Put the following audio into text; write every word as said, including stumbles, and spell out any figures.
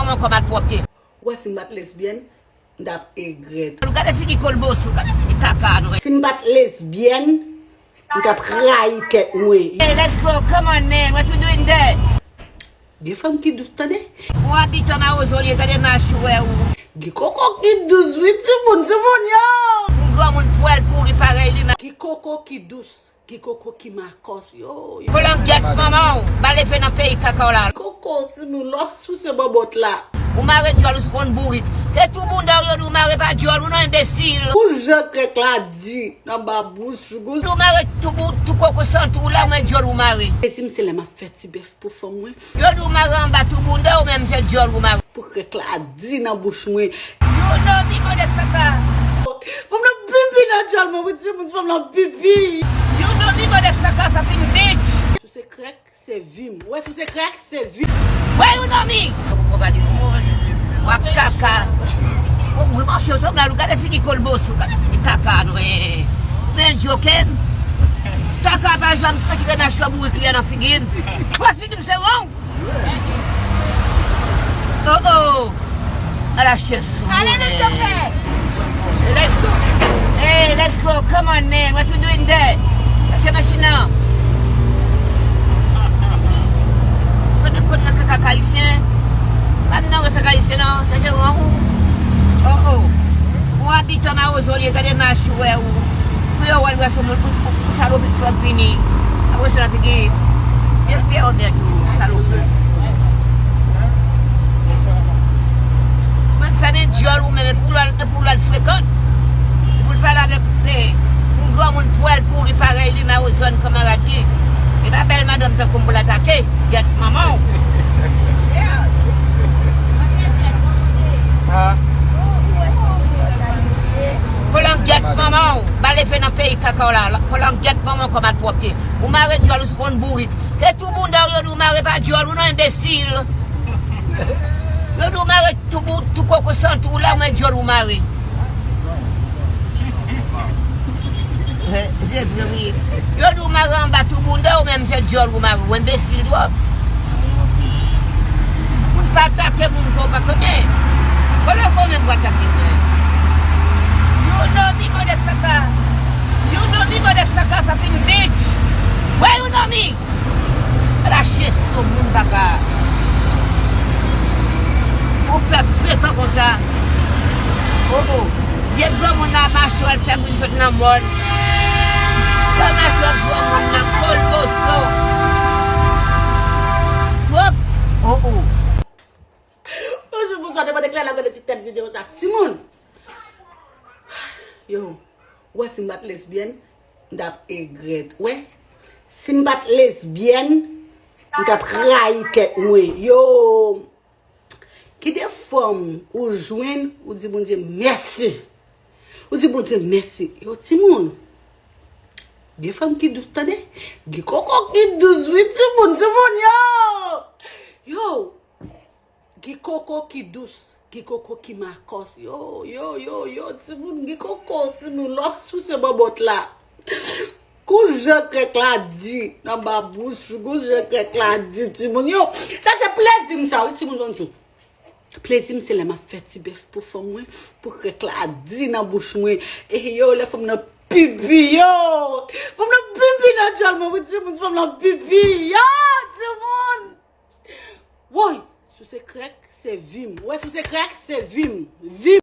Ankò malpwòpte. Ou wè si m pa t lesbyèn, m t ap egrèt. Gade figi kolboso, gade figi kaka nou. Si m pa t lesbyèn, m t ap rayi tèt mwen. Hey, let's go, come on man, what you doing there? Gen fanm ki dous tande. Ou abitan Mawozo li ye, gade mach ou wè ou. Gen koko ki dous wi timoun, timoun yo. Yon granmoun pwèl pouri parèy li. Gen koko ki dous. Ki koko ki makòs yo. Kolangyèt manman w, ba leve nan peyi kaka w la. Koko timoun lòt souse bòbòt la. Ou mare dyòl ou sou konn bourik. E tou bounda w yo di w mare pa dyòl ou non enbesil. Kou jan krèk la di nan ba bouch ou. Di w mare tou bou tou koko santi w la mwen dyòl ou mare. E si m se lè m ap fè ti bèf pou fanm mwen. Yo di w mare anba tou bounda w menm se dyòl ou mare. Pou krèk la di nan bouch mwen. You know me motherfucker. Fanm nan pipi nan dyòl mwen wi timoun fanm nan pipi. You know me motherfucker fucking bitch. Sou se krèk se vi m. Wè sou se krèk se vi m. Wè you know me. Wap kaka. Ou manje w sanble ou gade figi kolboso gade figi kaka nou. Ou byen djoke m. Kaka pa janm retire machwa bourik li an nan figi m. Wè figi m se won. Oh oh. Ala chèz sou. Ale men chofè. Let's go. Hey, let's go. Come on man. What you doing there? Chache machin nan. Kote kote nan kaka ayisyen. Pa m nan wè sa ayisyen non. Chache won ou. Oh oh. Ou abitan Mawozo li ye gade mach ou wè ou. Pou yo wè l wè sou moun ou salopi fòk vini. Apre sa l ap gen. Gen pè ou mèt ou salopi. Mwen fèmen dyòl ou menm e pou l al e pou l al frekan. E pou l pale avèk yon granmoun pwèl pouri parèy li Mawozo kanmarad li. E pa bèl madanm tankou m pou l atake. Gyèt manman w. Kolangyèt manman w, ba leve nan peyi kaka w la, kolangyèt manman w kòm malpwòpte. Ou mare dyòl ou sou konn bourik. E tou bounda w yo di w mare pa dyòl ou non enbesil. Yo di w mare tou bou tou koko santi w la mwen dyòl ou mare. Yo di w mare anba tou bounda w menm se dyòl ou mare w enbesil twòp. Moun pa atake moun ke w pa konnen. Kote w konnen pou atake mwen? You know me motherfucker. You know me motherfucker fucking bitch. Where you know me? Ala chèz sou moun papa. Ou pèp frekan konsa. Oh oh. Vye granmoun la mache w al fè moun sot nan mòn. Kòman fè granmoun nan kolboso. Twòp. Oh oh. Bonjou, bonswa, depi deklè la gade ti tèt videyo sa. Timoun. Yo, wè si m pa t lesbyèn, m t ap egrèt. Wè, si m pa t lesbyèn, m t ap rayi tèt mwen. Yo, ki de fanm ou jwenn, ou di Bondye mèsi. Ou di Bondye mèsi. Yo, timoun. Gen fanm ki dous tande. Gen koko ki dous wi timoun, timoun yo. Yo. Gen koko ki dous. Gen koko ki makòs. Yo, yo, yo, yo, timoun gen koko, timoun lòt souse bòbòt la. Kou jan krèk la di nan ba bouch ou, kou jan krèk la di timoun yo. Sa se plezi m sa wi timoun, bonjou. Plezi m se lè m ap fè ti bèf pou fanm mwen, pou krèk la di nan bouch mwen. E yo, lè fanm nan pipi, yo. Fanm nan pipi nan dyòl mwen, wi timoun, fanm nan pipi. Yo, timoun. Woy, sou se krèk, se vi m. Wè, sou se krèk, se vi m. Vi m.